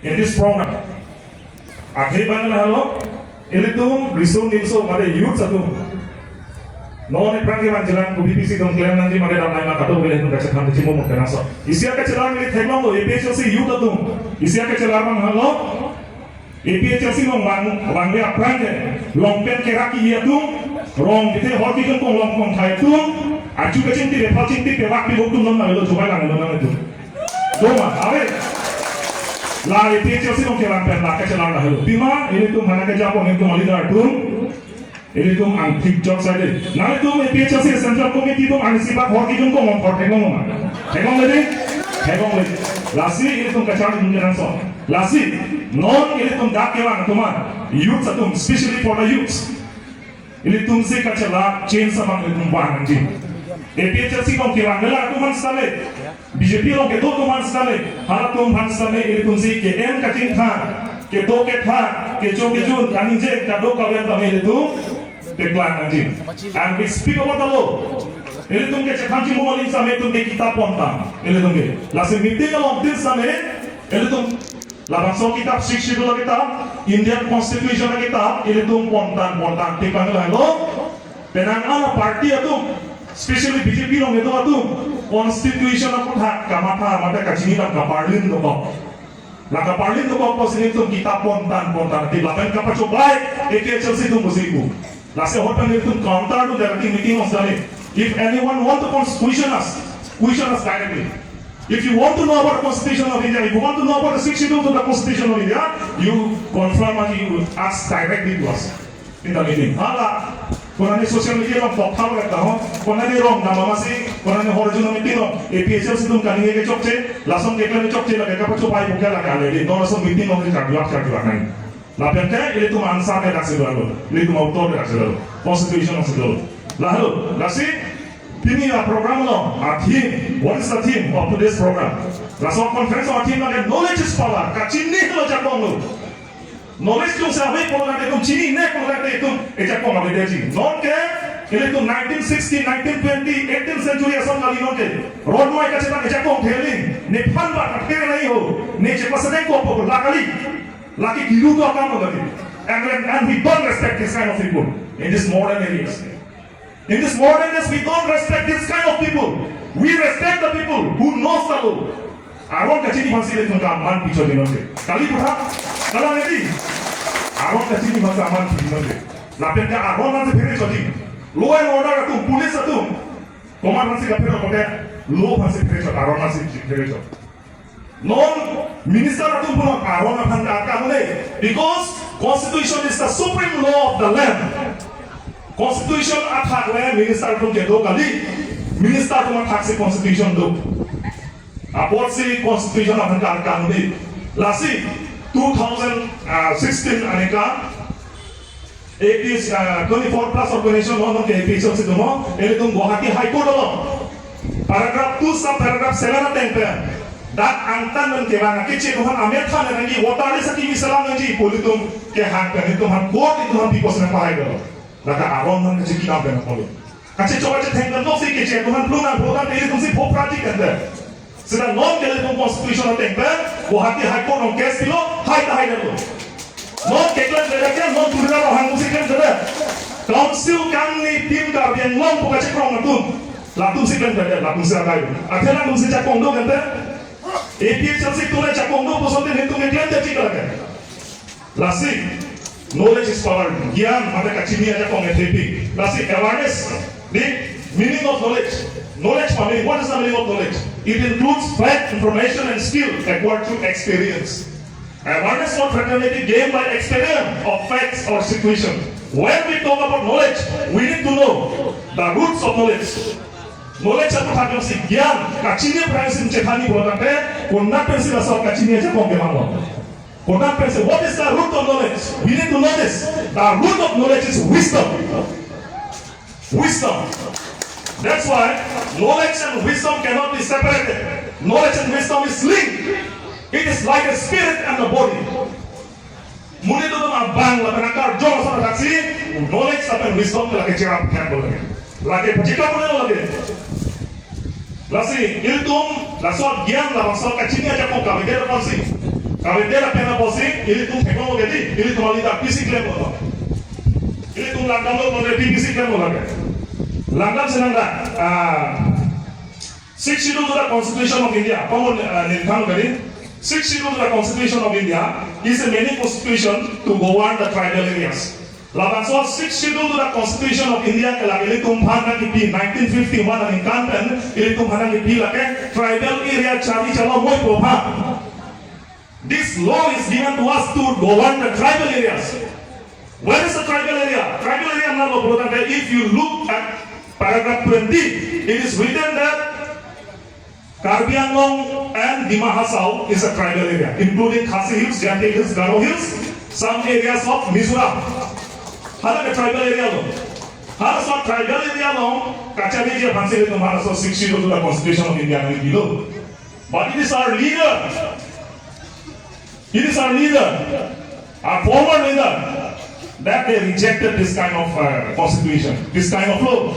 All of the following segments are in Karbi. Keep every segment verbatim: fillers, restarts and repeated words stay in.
In this program, akhir bang lahelo, ilitum riso nimso mate youth atum. Non aphrang kevan chelang kopi pisi dong klem nangji mate damnai ma kadokave ilitum kachethan kachimum mungkin aso. Isi akechelar neli theklonglo A P H L C youth atum. Isi akechelar bang helo. A P H L C along bang bang aphrang ke long pen kerak ki atum, rong kethe hor kejun kong long kong thai atum, achu kachingthir, phal chingthir, pevak pevok atum non nanglo, chubai lang non nang atum. Doma, ave. La A P H L C along kelang pen la kachelang lahelo. Pima, ilitum hana kejapon ilitum leader atum. Ilitum angthik jok saide. Nangtum A P H L C Central Committee atum ansi bak hor kejun kong hor theklong ma. Theklong ledi? Theklong ledi. Lasi ilitum kachar ilitum kenangsot. Lasi non ilitum dak kevang atum, youths atum, especially for the youths. Ilitum si kachelar change abang ilitum vang nangji. A P H L C along kevang kelang atum aphan sale, B J P along kedo atum aphan sale, halatum aphan sale, ilitum si ke-en kachingthang, kedo kethan, kecho kejun, kaningje kadokave tame ilitum paklang nangji. And we speak about the law. Ilitum kachethan kachimum aling same ilitum ke kitap pontang. Ilitum ke. Lasi meeting along tin same ilitum labangso kitap, Sixth Schedule akitap, Indian Constitution akitap, ilitum pontang pontang tik panglo. Penang an aparty atum, especially B J P along kedo atum, Constitution aputhak kamatha mate kachini dam kaparlin dokok. La kaparlin dokok pusi ilitum kitap pontang pontang tik lapen kapachobai A P H L C atum pusi pu. Lasi ahut pen ilitum counter to directly meeting along sale. If anyone want to cons- question us, question us directly. If you want to know about the Constitution of India, if you want to know about the Sixth Schedule to the Constitution of India, you confirm and you ask directly to us in the meeting. Hala, konane social media along talk thang lek taho, konane rong nama masi, konane horjun meeting along, A P H L C atum kaningje kechokche, lason keklem chokche, lake kapachobai buka lake already, non lason meeting along charjuak charjuak nai. Lapen ke ilitum answer ke daksi dolo, ilitum author ke daksi dolo, Constitution daksi dolo. Lahelo, lasi pini a-program along a-theme, what is the theme of today's program? Laso conference a-theme lake knowledge is power, kachini lo jakong lo. Knowledge atum si ave pulote itum chinine pulote itum ejakong avedetji. Non ke ilitum nineteen sixteen, nineteen twenty, eighteenth century ason kali non ke. Rodmai kachethan ejakong theling, nephan ba kathe nai ho, ne chepasedengkokpo la kali. Lake kiru do akam lagi. And, and, and we don't respect this kind of people in this modern areas. In this modern days, we don't respect this kind of people. We respect the people who knows the law. Aron kachini aphansi ilitum ke aman pichot di non ke. Kali putha, kalang edi. Aron kachini aphansi aman pichot di non ke. Lapen ke aron aphansi phere chot di. Law and order atum, police atum, komat aphansi kaphere chot ke, law aphansi phere chot, aron aphansi phere chot. Non minister atum punon aron aphan ka-, ka-, hone, because Constitution is the supreme law of the land. Constitution athak le minister atum kedo kali, minister atum athak si Constitution do. Apotsi Constitution aphan ka-, ka-, hone. Lasi two thousand sixteen aneka A P H, uh, twenty-four plus organization non ke A P H L C atum, ilitum Guwahati High Court along paragraph two sub paragraph seven ateng pen dak angtan pen kevang akeche atum aphan amethan nangji, voter list akimi selam nangji pu ilitum kehang pen ilitum aphan court ilitum aphan pi pusi nangpahai dolo. Lake aron aphan kachekidam pen apotlo. Kachecho kachetheng pen doksi keche atum aphan plung nangplo tangte ilitum si phopra ji kan de. Seta non ke ilitum Constitution ateng pen Guwahati High Court along case pilo, hai ta haidetlo. Non keklemkledet ke, non Tuliram Ronghang si klemkledet. Council kangni Team Karbi Anglong pu kachekrong atum, latum si klemkledet, latum si agai. Athe latum si jakong do kan de. A P H L C atum le jakong do puson tin ilitum keklemdetji kalake. Lasi, knowledge is power. Gyan mate kachini ajakong ethepi. Lasi, awareness, the meaning of knowledge. Knowledge meaning, what is the meaning of knowledge? It includes fact, information, and skill acquired through experience. Awareness not fraternity gained by experience of facts or situation. When we talk about knowledge, we need to know the roots of knowledge. Knowledge aputhak jongsi gyan, kachini aphrangsi chethanji pulo tangte, konat pensi laso kachini ajakong kevanglo. Konat pensi, what is the root of knowledge? We need to know this. The root of knowledge is wisdom. Wisdom. That's why knowledge and wisdom cannot be separated. Knowledge and wisdom is linked. It is like a spirit and the body. Monit atum abang lapen akarjong ason athaksi, knowledge lapen wisdom lake cherap thek bole. Lake pachita bole lake. Lasi ilitum laso gyan labangso kachini ajakong kavedet apotsi Kave dia lapen apotsi, ilitum theklong lo ke dei, ilitum alida pisi klemlo. Ilitum langdamlo, pon dei pisi klemlo lake. Langdam si nang da, ah, Sixth Schedule to the Constitution of India, common, uh, ningkan ke dei. Sixth Schedule to the Constitution of India is a main constitution to govern the tribal areas. Labangso Sixth Schedule to the Constitution of India ke lake ilitum aphan nangkipi nineteen fifty-one aningkan pen ilitum aphan nangkipi lake tribal area chari chala moi po aphan. This law is given to us to govern the tribal areas. Where is the tribal area? Tribal area na lo pulo tangte, if you look at paragraph twenty, it is written that Karbi Anglong and Dima Hasao is a tribal area, including Khasi Hills, Jaintia Hills, Garo Hills, some areas of Mizoram. Hala ke tribal area lo. Halaso tribal area along kachariji aphansi ilitum halaso Sixth Schedule to the Constitution of India nangpilo. But it is our leader. It is our leader, our former leader, that they rejected this kind of, uh, constitution, this kind of law.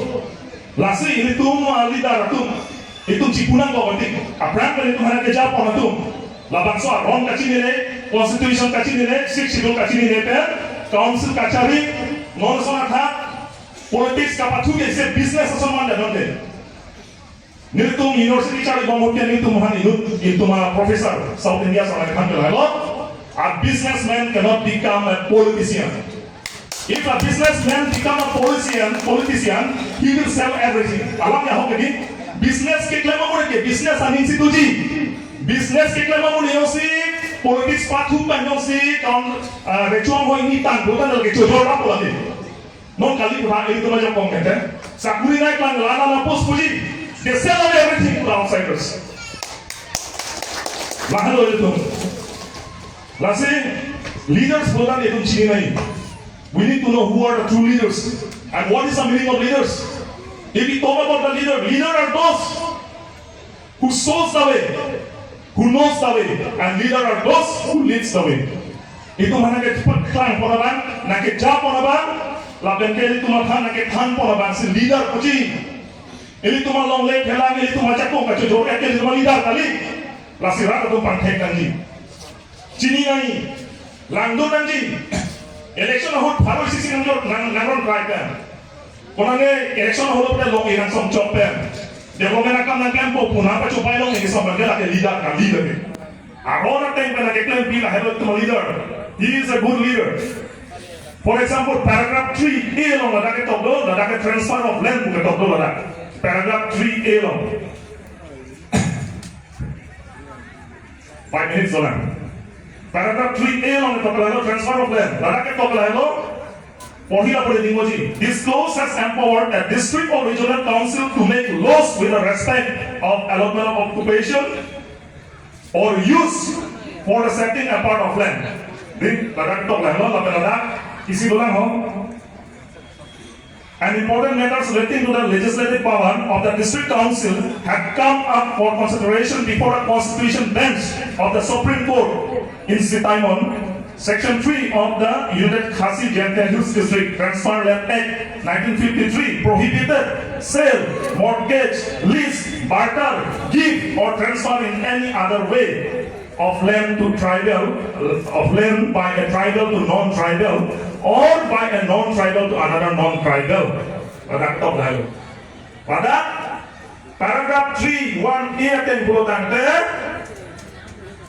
Lasi ilitum, uh, leader atum, itum chipunang ko batik, aphrang pen itum aphan kejapon atum. Labangso aron kachinine, constitution kachinine, Sixth Schedule kachinine pen, council kachari, non sona tha, politics kapathu ke isi business ason man da donde. Nelitum university chari bom hote nelitum aphan inut, itum a-professor South India ason aphan kehai lo, a businessman cannot become a politician. If a businessman become a politician, politician, he will sell everything. Alam ya ho ke dei, business keklem amonit ke business aning si doji. Business keklem amonit jongsi politics pathu pen jongsi kaun, ah, recho-an hoi ni tan bukan lagi chojor apa lagi. Non kali pura ilitum ajakong kete. Sakuri nai klang lana na post puji. They sell away everything to the outsiders. Lahenlo ilitum. Lasi leaders pulo tangte itum chini nangji. We need to know who are the true leaders and what is the meaning of leaders. If we talk about the leader, leader are those who shows the way, who knows the way, and leader are those who leads the way. Itum aphan nangkepaklang pon abang, nangkejapon abang, lapen ke ilitum aphan nangkethan pon abangsi leader puji. Ilitum alongle phelang, ilitum ajakong kachojor ke ilitum leader kali. Lasi rat atum pangthek nangji. Chini nangji, langdun nangji. Election ahut pharo isi si nang, nang, nangron try pen. Konane election ahut pen long irang song chok pen. Development akam nangklempo pu nangpachopai long ini song pen ke lake leader kali lake. Aron ateng pen nangkeklem pi lahelo itum leader. He is a good leader. For example, paragraph three A along ladak ketok do, ladak ke transfer of land pu ketok do ladak. Paragraph three A along. Five minutes dolang. Paragraph three A along ketok lahelo transfer of land. Ladak ketok lahelo. Porhi apore dingmoji. This clause has empowered a district or regional council to make laws with the respect of allotment of occupation or use for the setting apart of land. Dei, ladak ketok lahelo, lapen ladak isi dolang ho. And important matters relating to the legislative power of the district council had come up for consideration before a constitution bench of the Supreme Court in Sitaimon. Section three of the United Khasi Jaintia Hills District Transfer Land Act nineteen fifty-three prohibited sale, mortgage, lease, barter, gift, or transfer in any other way of land to tribal, of land by a tribal to non-tribal, or by a non-tribal to another non-tribal. Ladak ketok lahelo. Pada paragraph three one A ateng pulo tangte,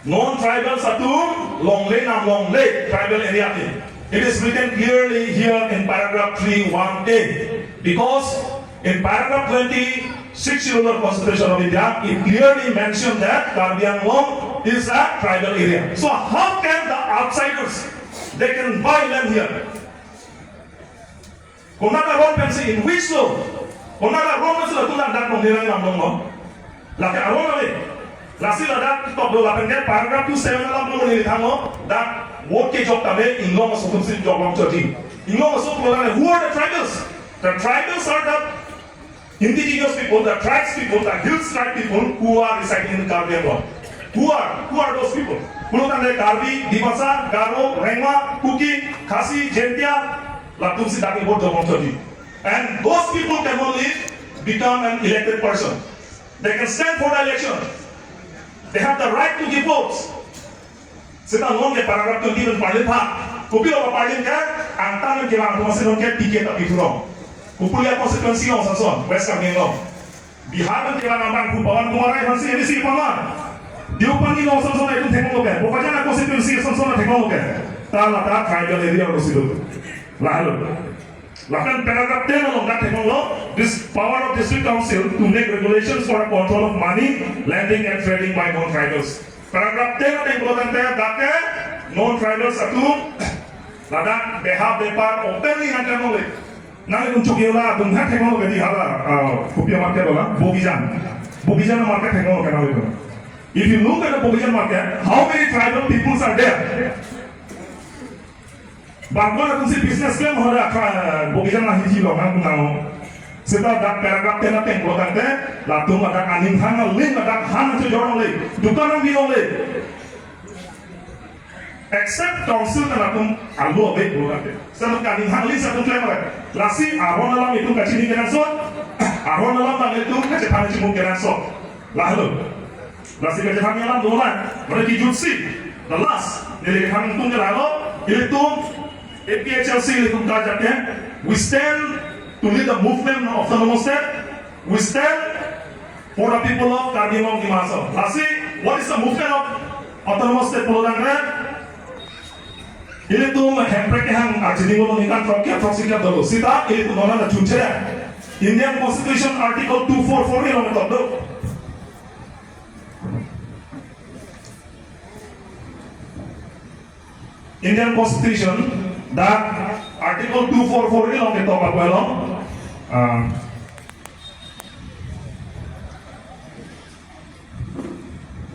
non-tribal atum longle nam longle tribal area te. It is written clearly here in paragraph three one A, because in paragraph twenty-six Schedule of Constitution of India, it clearly mentioned that Karbi Anglong is a tribal area. So how can the outsiders, they can buy land here? Konat aron pensi, in which law? Konat aron pensi latum ladak longle nam longlo? Lake aron ave. Lasi ladak ketok do lapen ke paragraph two seven alam lo neli thanlo, dak vote kejok tame inglong aso atumsi jok long chotji. Inglong aso pulo tangte, who are the tribals? The tribals are the indigenous people, the tribes people, the hills tribe people who are residing in Karbi Anglong. Who are, who are those people? Pulo tangte Karbi, Dimasa, Garo, Rengma, Kuki, Khasi, Jaintia, latumsi dak vote jok long chotji. And those people can only become an elected person. They can stand for the election. They have the right to give votes. Seta non ke paragraph twenty pen parlin tha. Kopilo parlin ke, angtan pen kelang atum si non ke ticket ta pithu rong. Kopulia constituency along ason, West Karbi Anglong. Bihar pen kelang abang pu Pawan Kumar Rai aphansi A D C pama. Deopani along ason atum theklonglo ke. Bokajan constituency ason atum theklonglo ke. Ta lata tribal area lo si do. Lahelo. Lapen paragraph ten along dak theklonglo, this power of district council to make regulations for a control of money lending and trading by non-tribals. Paragraph ten ateng pulotangte dak ke non-tribals atum ladak beha bepar openly nangklemlo le. Nangtum chokche la, nangtum ha theklonglo ke di hala, ah, kopi amarket lo la, Bogijan. Bogijan market theklonglo ke nangtum. If you look at the Bogijan market, how many tribal peoples are there? Bangkon atum si business klem hora kha Bogijan ahi ji long nang kunang. Seta dak paragraph ten ateng pulotangte, latum ladak aning hang aling ladak han chojor longle, dukan nangbi longle. Except council kan atum alu ave pulotangte. Seta aning hang aling si atum klem hora. Lasi aron alam itum kachini kenangsot, aron alam nang itum kachethan chimung kenangsot. Lahelo. Lasi kachethan alam dolang. Mane kijutsi. The last. Neli kachethan tung ke lahelo. Ilitum A P H L C ilitum kajak ke. We stand to lead the movement of autonomous state. We stand for the people of Karbi Anglong Dima Hasao. Lasi, what is the movement of autonomous state pulotangte? Ilitum hemprek kehang arjini ngolo ningkan throkkep throksi kep dolo. Seta ilitum nona na chunche. Indian Constitution Article two four four A along ketok do. Indian Constitution, the Article two four four A along ketok apa along? Ah.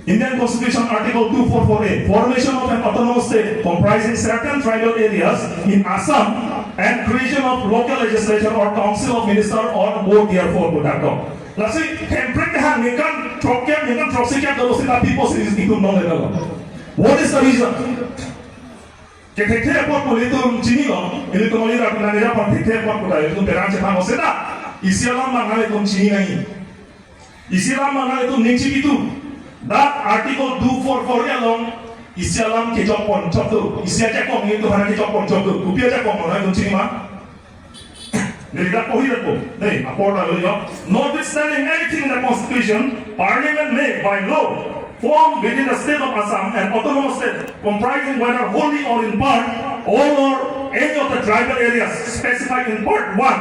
Indian Constitution Article two four four A, formation of an autonomous state comprising certain tribal areas in Assam and creation of local legislature or council of minister or board therefore, pu dak do. Lasi hemprek kehang ningkan throkkep ningkan throksi kep dolo seta pi apotsi itum nongle dolo. What is the reason? Kethekthe apot pu ilitum chinilo, ilitum oli rat nang ja pon thekthe apot pu ta ilitum perang chepang seta. Isi alam abang ilitum chini nangji. Isi alam abang ilitum ning chipi tu. Dak Article two four four A along isi alam kejok pon chok tu. Isi ajakong ilitum aphan kejok pon chok tu. Kopi ajakong lo nangtum chini ma? Neli dak pohi dak po. Dei, apor ta lo yo. Notwithstanding anything in the Constitution, Parliament may, by law, form within the state of Assam an autonomous state comprising whether wholly or in part all or any of the tribal areas specified in part one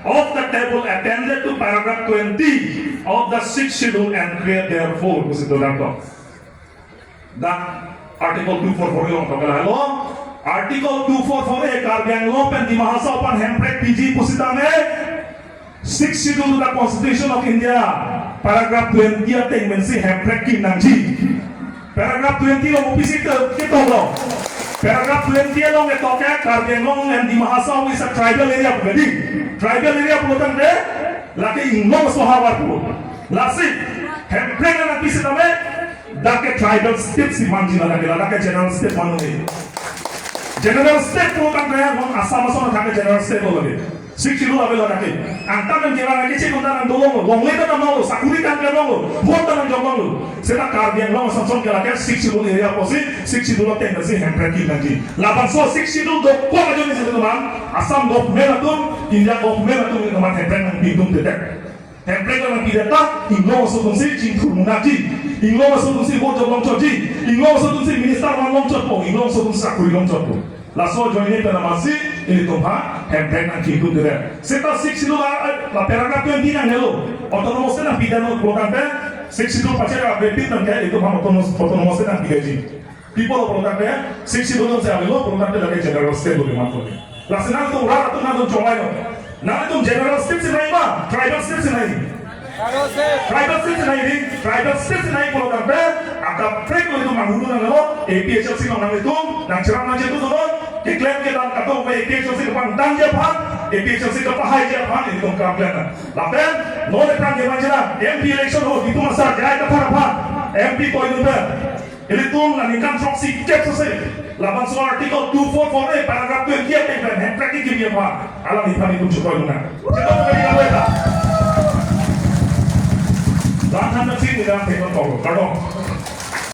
of the table appended to paragraph twenty of the sixth schedule and create therefore, pusi do dak do. Dak Article two four four A along ketok lahelo. Article two four four A Karbi Anglong pen Dima Hasao aphan hemprek piji pusitame, sixth schedule to the Constitution of India, paragraph twenty ateng pensi hemprek kim nangji. Paragraph twenty along kopisi ketok lo? Paragraph twenty along ketok ke Karbi Anglong and Dima Hasao is a tribal area pu ke di. Tribal area pulotangte lake inglong aso ahavar pu. Lasi hemprek nangpi sitame, dak ke tribal state si manji, ladak ke, ladak ke general state man nangji. General state pulotangte non Assam ason athak ke general state lo lake. Sixth schedule ave ladak ke. Angtan nangkevang ke chikun ta nangdolong lo, longle ta nangdolong lo, sakuri ta nangdolong lo, vote ta nangjok long lo. Seta Karbi Anglong ason ason ke lake sixth schedule area apotsi, sixth schedule ateng si hemprek kim nangji. Labangso sixth schedule dokok ajoine si teman, Assam government atum, India government atum teman hemprek nangpi atum tetek. Hemprek nangpi det ta, inglong aso atum si chingthur munaji, inglong aso atum si vote jok longchotji, inglong aso atum si minister van longchotpo, inglong aso atum si sakuri longchotpo. Laso ajoine pen amatsi ilitum aphan hemprek nangkimdun det. Seta sixth schedule la, la paragraph twenty nangnelo. Autonomous state nangpi det non pulotangte, sixth schedule pache ra bepit nangke ilitum aphan autonomous, autonomous state nangpi detji. Pi apot lo pulotangte, sixth schedule si avelo pulotangte lake general state lo kematpo. Lasi nangtum rat atum nangtum chonglai lo. Nangtum general state si nangji ma, tribal state si nangji? Tribal state si nangji, tribal state si nangji pulotangte, akaprek lo itum manghudu nanglo, A P H L C along nanglitum nangcherap nangchetu dolo, keklem kedam kadokave A P H L C kepangdamji aphan, A P H L C kepahaiji aphan itum kam klem nang. Lapen non aphrang kemanjela M P election ho, itum asar jai kathar aphan, M P poinut pen. Ilitum la ningkan throksi kep sose. Labangso Article two four four A paragraph twenty ateng pen hemprek kekimji aphan alangliphan itum chukoi luna. Chedok kali kalu eta. Langhan na sing ningkan thekon tolo. Kardom.